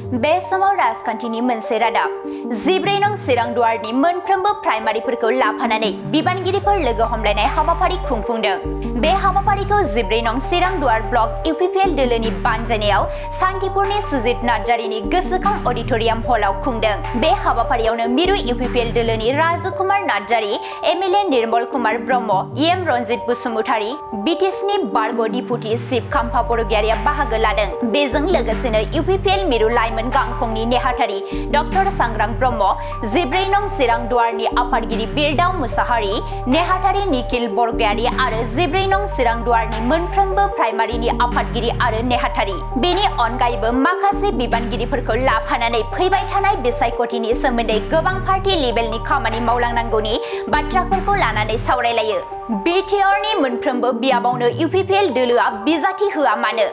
बे समाव राजखान्थिनि मोनसे रादाब 14 नं चिरां दुवारनि मोनफ्रोमबो प्राइमारिफोरखौ लाफानानै बिबानगिरिफोर लोगो हमलायनाय हाबाफारि खुंफुंदों। बे हाबाफारिखौ 14 नं चिरां दुवार ब्लक इउपिपिएल दोलोनि बानजायनायाव सान्तिपुरनि सुजित नार्जारिनि गोसोखां अडिटोरियाम हलाव खुंदों। बे हाबाफारियावनो मिरु इउपिपिएल दोलोनि राजु कुमार नार्जारि, एमएलए निर्मल कुमार ब्रह्म, एम रन्जित बसुमतारि, बिटिसिनि बारग' डिपुटि चिफ खाम्फा बरगयारिया बाहागो लादों। बेजों लोगोसेनो इउपिपिएल मिरु लाइमोन गांखंनि नेहाथारि डक्टर सांग्रां ब्रह्म, 14 नं चिरां दुवारनि आफादगिरि बिरदाव मुसाहारि, नेहाथारि निखिल बरगयारि आरो 14 नं चिरां दुवारनि मोनफ्रोमबो प्राइमारिनि आफादगिरि आरो नेहाथारि। बेनि अनगायैबो माखासे बिबानगिरिफोरखौ लाफानानै फैबाय थानाय बिसायख'थिनि सोमोन्दै गोबां पार्टी लेभेलनि खामानि मावलांनांगौनि बाथ्राफोरखौ लानानै सावरायलायो। बिटिआरनि मोनफ्रोमबो बियाबावनो इउपिपिएल दोलोआ बिजाथि होआ मानो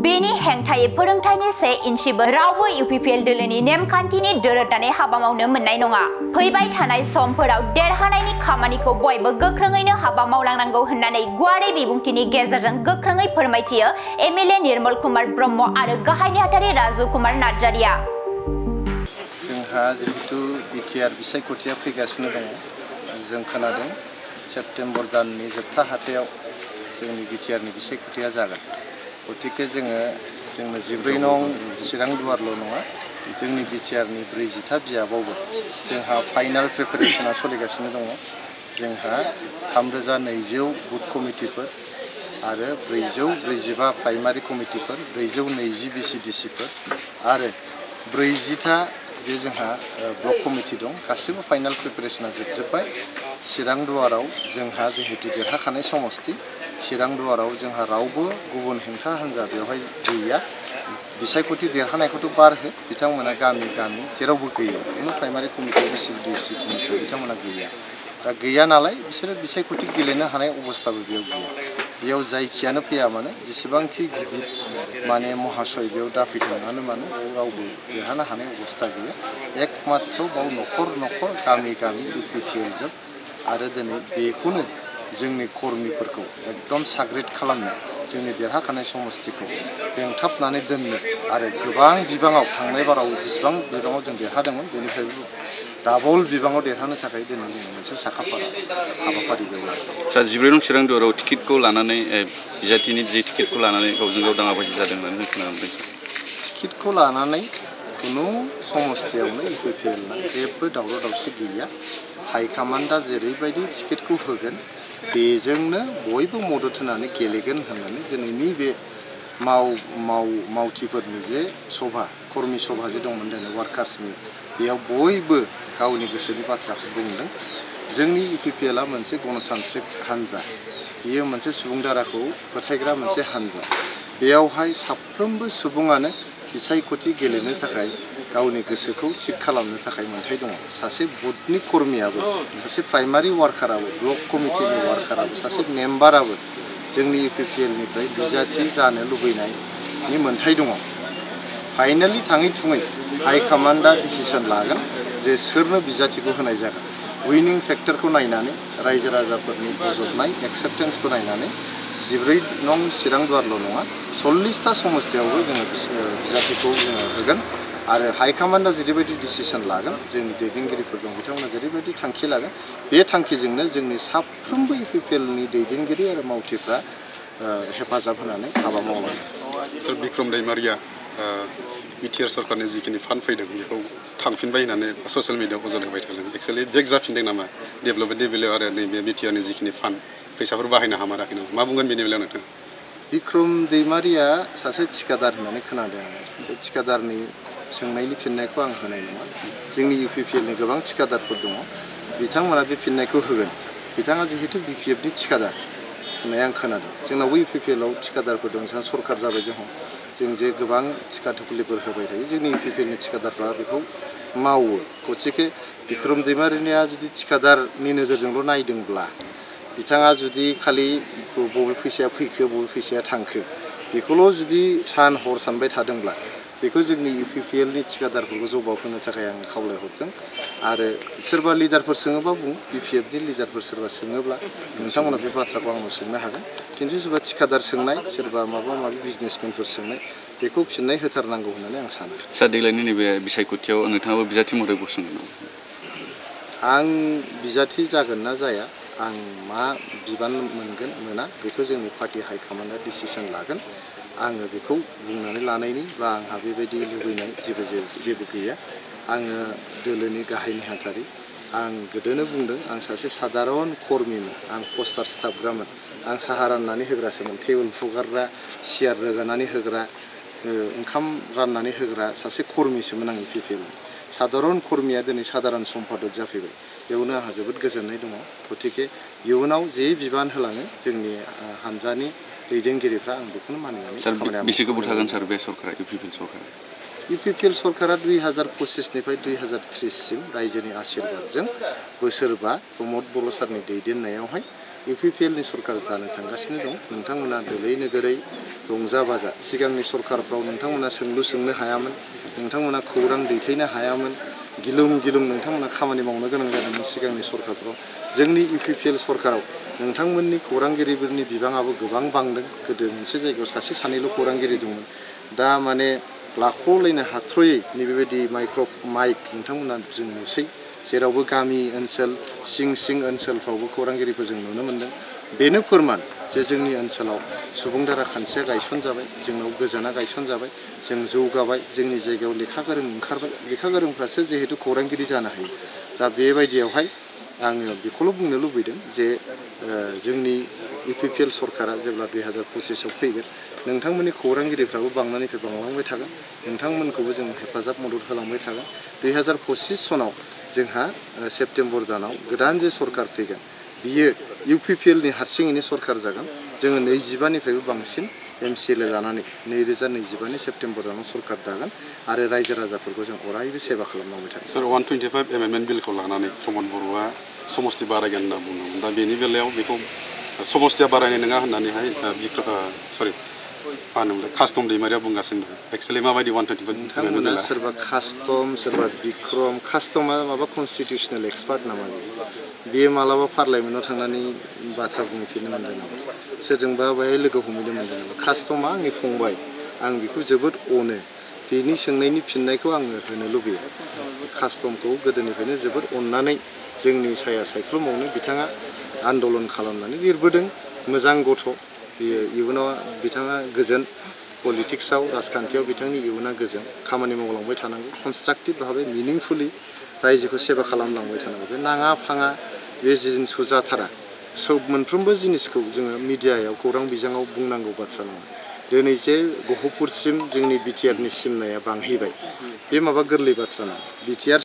बेनि हेंथायै फोरोंथायनि 1 इन्सिबो रावबो इउपिपिएल दोलोनि नेमखान्थिनि दोरोदनानै हाबा मावनो मोननाय नङा। फैबाय थानाय समफोराव देरहानायनि खामानिखौ बयबो गोख्रोङैनो हाबा मावलांनांगौ होननानै गुवारै बिबुंथिनि गेजेरजों गोख्रोङै फोरमायथियो एमएलए निर्मल कुमार ब्रह्म आरो गाहाय नेहाथारि राजु कुमार नार्जारिया। जोंहा जिहेतु बिटिआर बिसायख'थिया फैगासिनो दङ, जों खोनादों सेप्तेम्बर दाननि जोबथा हाथायाव जोंनि बिटिआरनि बिसायख'थिया जागोन। गतिके जोंनो 14 नं चिरां दुवारल' नङा, जोंनि बिटिआरनि 40था बियाबावबो जोंहा फाइनाल प्रिपेरेसना सोलिगासिनो दङ। जोंहा 3200 बुथ कमिटिफोर आरो 445 प्राइमारि कमिटिफोर, 420 बिसिडिसिफोर आरो 40था जे जोंहा ब्लक कमिटि दं, गासैबो फाइनाल प्रिपेरेसना जोबजोब्बाय। चिरां दुवाराव जोंहा जिहेतु देरहाखानाय समस्ति, चिरां दुवाराव जोंहा रावबो गुबुन हेंथा हान्जा बेवहाय गैया। बिसायख'थि देरहानायखौथ' बारहो, बिथांमोना गामि गामि जेरावबो गैया, कुनु प्राइमारि कमिटि बिसिडिसि कमिटियाव बिथांमोना गैया। दा गैया नालाय बिसोरो बिसायख'थि गेलेनो हानाय अबस्थाबो बेयाव गैया। बेयाव जायखियानो फैया मानो, जेसेबांखि गिदिर माने महाशय बेयाव दाफैथोंआनो मानो, रावबो देरहानो हानाय अबस्था गैया। एकमात्र बाव न'खर न'खर गामि गामि इउपिपिएलजों आरो दिनै बेखौनो जोंनि कर्मिफोरखौ एकदम साग्रेद खालामनो, जोंनि देरहाखानाय समस्तिखौ बेंथाबनानै दोननो आरो गोबां बिबाङाव थांनाय बाराव जेसेबां बिबाङाव जों देरहादोंमोन बेनिफ्रायबो डाबल बिबाङाव देरहानो थाखाय दिनै जों मोनसे साखाफारा हाबाफारि बेवहाय। 14 नं चिरां दुवाराव टिकेटखौ लानानै बिजाथिनि जे टिकेटखौ लानानै गावजों गाव दाङाबाजि जादों होननानै खोनानो मोनदों। टिकेटखौ लानानै खुनु समस्थियावनो इउपिपिएलना जेबो दावराव दावसि गैया। हाइकामान्डआ जेरैबायदि टिकेटखौ होगोन बेजोंनो बयबो मदद होनानै गेलेगोन होननानै दिनैनि बे मावथिफोरनि जे सभा, कर्मि सभा जे दंमोन दिनै वार्कार्सनि, बेयाव बयबो गावनि गोसोनि बाथ्राखौ बुंदों। जोंनि इउपिपिएलआ मोनसे गणतान्त्रिक हान्जा, बेयो मोनसे सुबुं दाराखौ फोथायग्रा मोनसे हान्जा। बेयावहाय साफ्रोमबो सुबुङानो बिसायख'थि गेलेनो थाखाय गावनि गोसोखौ थिग खालामनो थाखाय मोन्थाय दङ। सासे बुथनि कर्मियाबो, सासे प्राइमारि वार्काराबो, ब्लक कमिटिनि वार्काराबो, सासे मेम्बाराबो जोंनि इउपिपिएलनिफ्राय बिजाथि जानो लुबैनायनि मोन्थाय दङ। फाइनालि थाङै थुङै हाइकामान्डआ डिसिसन लागोन जे सोरनो बिजाथिखौ होनाय जागोन। उइनिं फेक्टरखौ नायनानै, रायजो राजाफोरनि बजबनाय एक्सेप्टेन्सखौ नायनानै 14 नं चिरां दुवारल' नङा, 40था समस्थियावबो जोङो बिजाथिखौ जोङो होगोन आरो हाइकामान्डआ जेरैबायदि डिसिसन लागोन, जोंनि दैदेनगिरिफोर दं बिथांमोना जेरैबायदि थांखि लागोन, बे थांखिजोंनो जोंनि साफ्रोमबो इउपिपिएलनि दैदेनगिरि आरो मावथिफ्रा हेफाजाब होनानै हाबा मावलाङो। सार बिक्रम दैमारिया बिटिआर सरकारनि जिखिनि फान्ड फैदों बेखौ थांफिनबाय होननानै ससियेल मिडियाआव अजद होबाय थादों। एक्सुवेलि बेक जाफिनदों नामा डेभेलपमेन्टनि बेलायाव आरो नैबे बिटिआरनि जिखिनि फान्ड फैसाफोर बाहायनो हामाराखै नामा? मा बुंगोन बेनि बेलायाव नोंथाङा? बिक्रम दैमारिया सासे थिखादार होननानै खोनादों आङो। बे थिखादारनि सोंनायनि फिननायखौ आं होनाय नङा। जोंनि इउपिपिएलनि गोबां थिखादारफोर दङ, बिथांमोना बे फिननायखौ होगोन। बिथाङा जिहेतु बिपिएफनि थिखादार होननाय आं खोनादों। जोंनावबो इउपिपिएलआव थिखादारफोर दं, जोंहा सरकार जाबाय जों जे गोबां थिखा थुखुलिफोर होबाय थायो, जोंनि इउपिपिएलनि थिखादारफ्रा बेखौ मावो। गतिके बिक्रम दैमारिनिया जुदि थिखादारनि नोजोरजोंल' नायदोंब्ला, बिथाङा जुदि खालि बबे फैसाया फैखो बबे फैसाया थांखो बेखौल' जुदि सान हर सानबाय थादोंब्ला, बेखौ जोंनि UPPLनि थिखादारफोरखौ जबाब होनो थाखाय आं खावलायहरदों आरो सोरबा लिडारफोर सोङोबा बुं BPFनि लिडारफोर सोरबा सोङोब्ला नोंथांमोना बे बाथ्राखौ आंनाव सोंनो हागोन खिन्थु सोरबा थिखादार सोंनाय सोरबा माबा माबि बिजनेसमेनफोर सोंनाय बेखौ फिननाय होथारनांगौ होननानै आं सानो। सार देग्लायनि नैबे बिसायख'थियाव नोंथाङाबो बिजाथि महरै गसंगोन नामा? आं बिजाथि जागोन ना जाया आं मा बिबान मोनगोन मोना बेखौ जोंनि पार्टी हाइकमान्डआ डिसिसन लागोन आङो बेखौ बुंनानै लानायनि बा आंहा बेबायदि लुबैनाय जेबो गैया आङो दोलोनि गाहाय नेहाथारि आं गोदोनो बुंदों आं सासे साधारन कर्मिमोन आं पस्टार स्टाफग्रामोन आं साहा राननानै होग्रासोमोन टेबोल फुगारग्रा सियार रोगानानै होग्रा ओंखाम राननानै होग्रा सासे कर्मिसोमोन आं UPPLनि साधारन कर्मिया दिनै साधारन सम्पादक जाफैबाय बेयावनो आंहा जोबोद गोजोननाय दङ गतिके इयुनाव जे बिबान होलाङो जोंनि हानजानि दैदेनगिरिफ्रा आं बेखौनो मानिनानै खामानि बेसे गोबाव थागोन सार बे सरकारा UPPL सरकारा? UPPL सरकारा 2025निफ्राय 2030 सिम रायजोनि आशीर्बादजों बोसोरबा प्रमद बर' सारनि दैदेननायावहाय UPPLनि सरकार जानो थांगासिनो दं नोंथांमोना दोलै नोगोरै रंजा बाजा सिगांनि सरकारफ्राव नोंथांमोना सोंलु सोंनो हायामोन नोंथांमोना खौरां दैथायनो हायामोन गिलुम गिलुम नोंथांमोना खामानि मावनो गोनां जादोंमोन सिगांनि सरकारफ्राव जोंनि UPPL सरकाराव नोंथांमोननि खौरांगिरिफोरनि बिबाङाबो गोबां बांदों गोदो मोनसे जायगायाव सासे सानैल' खौरांगिरि दंमोन दा माने लाख'लायनो हाथ्रयै नैबेबायदि माइक नोंथांमोना जों नुसै जेरावबो गामि ओनसोल सिं ओनसोलफ्रावबो खौरांगिरिफोर जों नुनो मोन्दों बेनो फोरमान जे जोंनि ओनसोलाव सुबुं दारा खान्थिया गायसनजाबाय जोंनाव गोजोना गायसनजाबाय जों जौगाबाय जोंनि जायगायाव लेखा गोरों ओंखारबाय लेखा गोरोंफ्रासो जिहेतु खौरांगिरि जानो हायो दा बेबायदियावहाय आङो बेखौल' बुंनो लुबैदों जे जोंनि UPPL सरकारा जेब्ला 2025आव फैगोन नोंथांमोननि खौरांगिरिफ्राबो बांनायनिफ्राय बांलांबाय थागोन नोंथांमोनखौबो जों हेफाजाब मदद होलांबाय थागोन 2025 सनाव जोंहा सेप्तेम्बर दानाव गोदान जे सरकार फैगोन बियो UPPLनि हारसिङैनो सरकार जागोन जोङो 25निफ्रायबो बांसिन MCLA लानानै 2025नि सेप्तेम्बर दानाव सरकार दागोन आरो रायजो राजाफोरखौ जों अरायबो सेबा खालामलांबाय थागोन। सर 125 एमेन्डमेन्ट बिलखौ लानानै प्रमद बर'आ समस्ति बारायगोन होनना बुंदोंमोन दा बेनि बेलायाव बेखौ समस्तिया बारायनाय नङा होननानैहाय मा होनोमोनलाय कास्टम दैमारिया बुंगासिनो दं एक्सुवेलि माबायदि 125 नोंथांमोना सोरबा कास्टम सोरबा बिक्रम कास्टमा माबा कनस्टिटिउसनेल एक्सपार्ट नामा बेयो मालाबा पार्लामेन्टआव थांनानै बाथ्रा बुंफिननो मोनदों नामा सोरजोंबा बेहाय लोगो हमहैनो मोनदों नामा कास्टमा आंनि फंबाय आं बेखौ जोबोद अनो बेनि सोंनायनि फिननायखौ आङो होनो लुबैयो कास्टमखौ गोदोनिफ्रायनो जोबोद अननानै जोंनि साया सायख्लुमावनो बिथाङा आन्दलन खालामनानै लिरबोदों मोजां गथ' बेयो इयुनाव बिथाङा गोजोन पलिटिक्सआव राजखान्थियाव बिथांनि इयुना गोजोन खामानि मावलांबाय थानांगौ कनस्ट्राक्टिभ भाबै मिनिंफुलि रायजोखौ सेबा खालामलांबाय थानांगौ बे नाङा फाङा बे जिनिसखौ जाथारा मोनफ्रोमबो जिनिसखौ जोङो मिडियायाव खौरां बिजोङाव बुंनांगौ बाथ्रा नङा दिनै जे गहपुरसिम जोंनि BTRनि सिमनाया बांहैबाय बे माबा गोरलै बाथ्रा नङा BTR